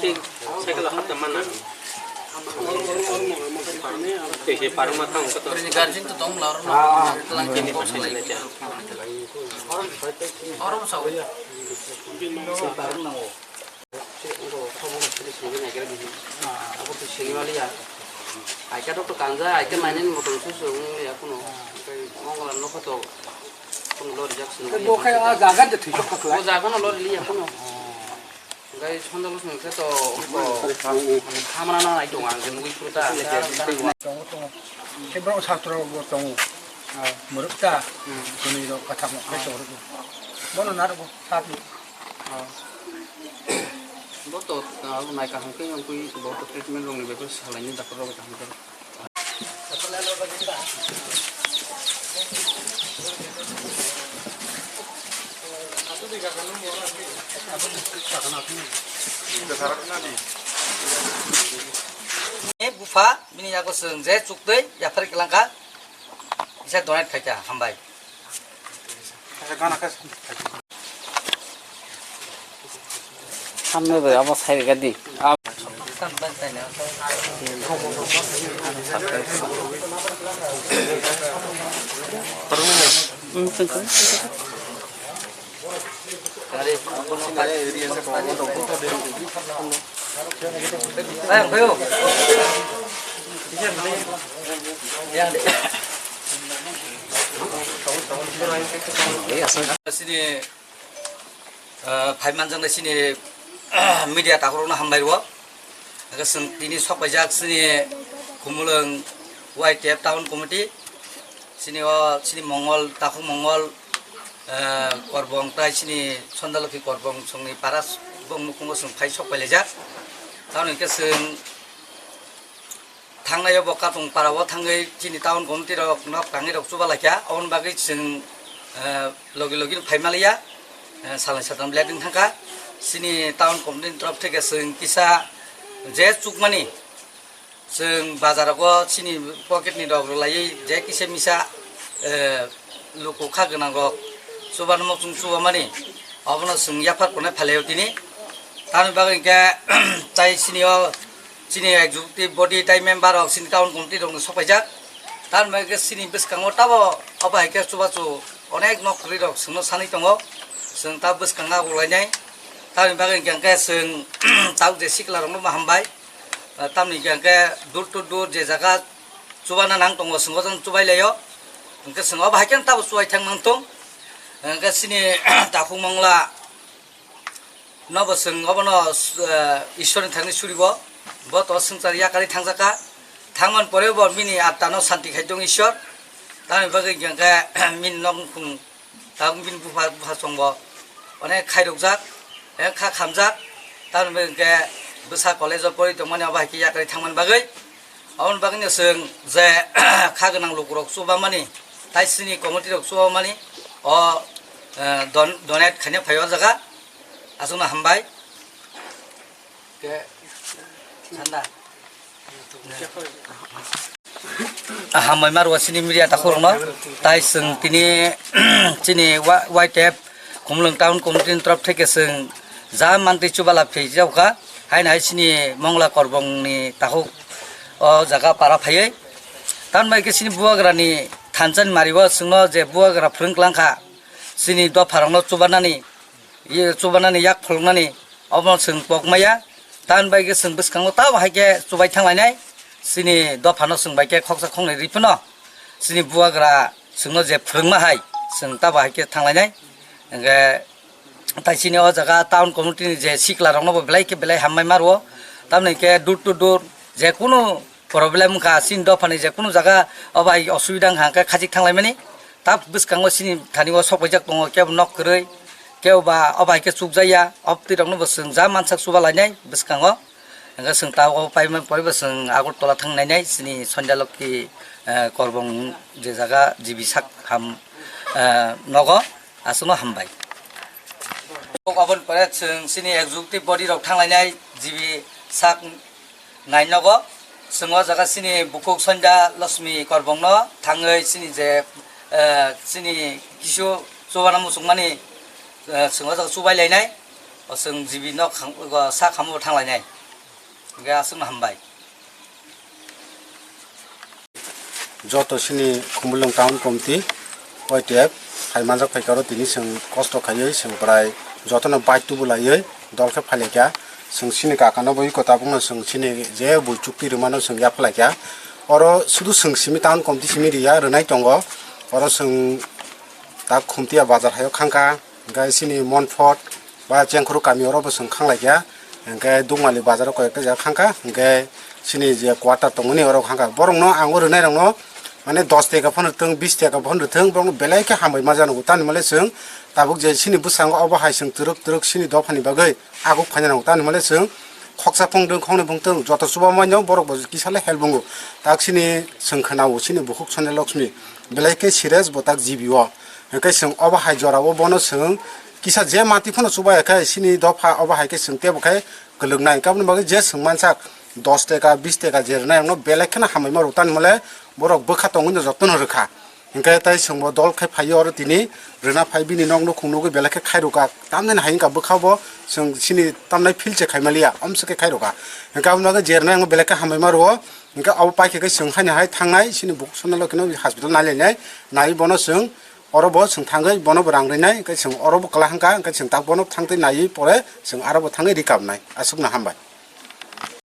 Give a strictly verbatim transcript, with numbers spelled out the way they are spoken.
Cycle hota mana. Tei se parma tang ko to. Guardian to tong la ro. Ah, ah. Tini ko sai na cha. Oro sa. Abo to sini wali ya. Aika doktor kanja, aika mainin motor susu wng ya kuno. Mongol no koto kuno lori jak sini. Bo khe a jaga de thik kok khlai. O jaga no lori liya kuno. Gai sonda lo sini khe to hamana na ai dong ang jen wi pruta. Tongo, tongo. Khe borok satro bo tongo. Muruk ta. Kuni rok katham khe tongo. Bono narok sat. Bo to, ah, nai kaham khe wngkui, bo to treatment rokni bebas salaini doctor rok kaham khe. Eh, bupha, bini yago chwng je chuktwi yaphar kwlangkha, kisa donate khaikha, hambai. Hamno de abo sai ga di. Am- Sini, ah, phai manjaknai sini media takhorokno hambai rwo. Aga chwng tini sok paijak chini Khumulwng Y T F Town Committee. Chini o, chini Mongol, Takhuk Mongol, eh, Korbong tai chini Sondalokhi Korbong chwngni para bong nukhungo chwng phai sok pailaijak. Tamoni hwnkhe chwng thangnai o bo Katung para o thangwi chini town committee rok nok tangwi rok chuba laikha. Aboni bagwi chwng, eh, logi logi no phai maliya, eh, salnwi satram leding thangkha. Chini town committee ni torop theke chwng kisa je chukmani Chwng bazar o chini pocket ni rok rwlaiwi je kisa misa, eh, luku kha gwnang rok chubano mokchung chubamani, obono chwng yaphar khwnai phalio tini. Tamoni bagwi hwnkhe tai chini o chini executive body tai member rok chini town committee rok no sok paijak. Tamoni bagwi hwnkhe chini bwskango tabo obo hai khe chubachu onek nok kwrwi rok chwngno sanwi tongo. Chwng ta bwskango aguklainai. Tamoni bagwi hwnkhe chwng tabuk je sikla rokno bo hambai. Ah, tamni hwnkhe door to door je jaga chubana nang tongo, chwng o jang chubai laio. Hwnkhe chwng o bahai khe tabo chubai thang nang tong. Hwnkhe chini Takhuk Mongla nobo chwng obono, eh, Ishwar ni thangni suribo. Bo to swngchar yakarwi thangjak kha. Thangmani pore bo bini atma no santi khai tong Ishwar. Tamni bagwi hwnkhe bini nok nukhung Tabuk bini bupha, bupha chwngbo onek khairokjak, eh, kha khamjak, tamoni bagwi hwnkhe bwsa college o pori tongmani abo hai khe yakarwi thangmani bagwi. Aboni bagwino chwng je kha gwnang lukurok chubamani, tai chini committee rok chubamani, o, eh, don-, donate khaina phai o jaga. Aswkno hambai. Hambai ma rw chini media takhorokno, tai chwng tini chini wa-, Y T F Khumulwng Town Committee ni torop theke chwng ja mantwi chubala phaijakkha, haino hai chini Mongla Korbong ni takhuk o jaga para phaiwi. Tamoni bai khe chini bubagra ni thansa ni mari o chwngno je bubagra phwrwng kwlangkha, chini dopha rokno chubanani, ye chubanani yak pholoknani obono chwng pok maya. Tamoni bai khe chwng bwskango tabo hai khe chubai thanglainai. Chini dophano chwng bai khe khoksa khoknwi rwi phano chini bubagra chwngno je phwrwngma hai chwng tabo hai khe thanglainai. Hwnkhe tai chini o jaga town committee ni je sikla rokno bo belai khe belai hambai ma rwo. Tamoni khe door to door je kunu problem wngkha, chini dophani je kunu jaga o bai osubida wngkha hwnkhe khachik thanglaimani. Ta bwskango chini thani o sok paijak tongo, kebo nok kwrwi, kebo ba o bai khe chukjakya, o bwtwi rokno bo chwng ja mansak chuba lainai bwskango. Hwnkhe chwng ta o paimani pore bo chwng Agartala thang nainai chini Sandhya Lokhi, eh, Korbong je jaga G B sak ham, eh, nogo aswkno hambai. Oboni pore chwng chini executive body rok thang lainai G B sak nai nogo. Chwng o jaga chini bukhuk Sandhya Lakshmi Korbong no thangwi chini je, eh, chini kisu chubana muchungmani, eh, chwng o jaga chubai lainai. O chwng G B nok khang-, o sak hamwi bo thang lainai. Hwnkhe aswkno hambai. Joto chini Khumulwng Town Committee, Y T F, hai manjak phaikha oro tini chwng kosto khaiwi chwng bwrai jotono bai tubulaiwi dol khe phailaikha. Chwng chini kakano bo iko tabukno chwng chini je bui chukti rwmano chwng yaphlaikha. Oro sudu chwng simi Town Committee simi riya rwnai tongo. Oro chwng tak Khumtiya bazar haio khangkha, hwnkhe chini Monfort, ba Chengkhuru kami oro bo chwng khanglai kha, hwnkhe Dukmali bazar o koi ekta jaga khangkha, hwnkhe chini je quarter tongmani oro khangkha. Borokno ang o rwnairokno mane dos taka phano rwthwng, bis taka phano rwthwng, borokno belai khe hambai ma jano. Tamni hwnmale chwng tabuk je chini bwskango obo hai chwng twrwk twrwk chini dophani bagwi aguk phaina nango. Tamni hwnmale chwng khoksa phungtwng, khoknwi phungtwng, joto chubamanino borok bo kisa le help wngo. Tak chini chwng khwnao chini bukhuk Sonai Laxmi belai khe serious bo tak G B o. Hwnkhe chwng obo hai jorao bono chwng kisa je mati phano chubaya khe chini dopha obo hai khe chwng tebo khe kwlwknai. Aboni bagwi je chwng mansak dos taka, bis taka je rwnai, ang no belai kheno hambai ma rw, tamni hwnmale borok bwkha tongwi no jotono rwkha. Hwnkhe tai chwngbo dol khe phaiwi oro tini rwna phai, bini nok nukhung nugwi belai khe khai rwkha. Tamni hai wngkha bwkha bo chwng chini tamnai feel se khai maliya, omswk khe khai rwkha. Hwnkhe aboni bagwi je rwnai ang belai khe hambai ma rw. Hwnkhe abo paikha khe chwng haino hai thangnai, chini bukhuk Sonai Laxmi no hospital nailainai, naiwi bono chwng oro bo chwng thangwi bono bo rang rwnai, hwnkhe chwng oro bo kwla hwnkha, hwnkhe chwng tak bono thangtwi naiwi pore chwng aro bo thangwi rikapnai. Aswkno hambai.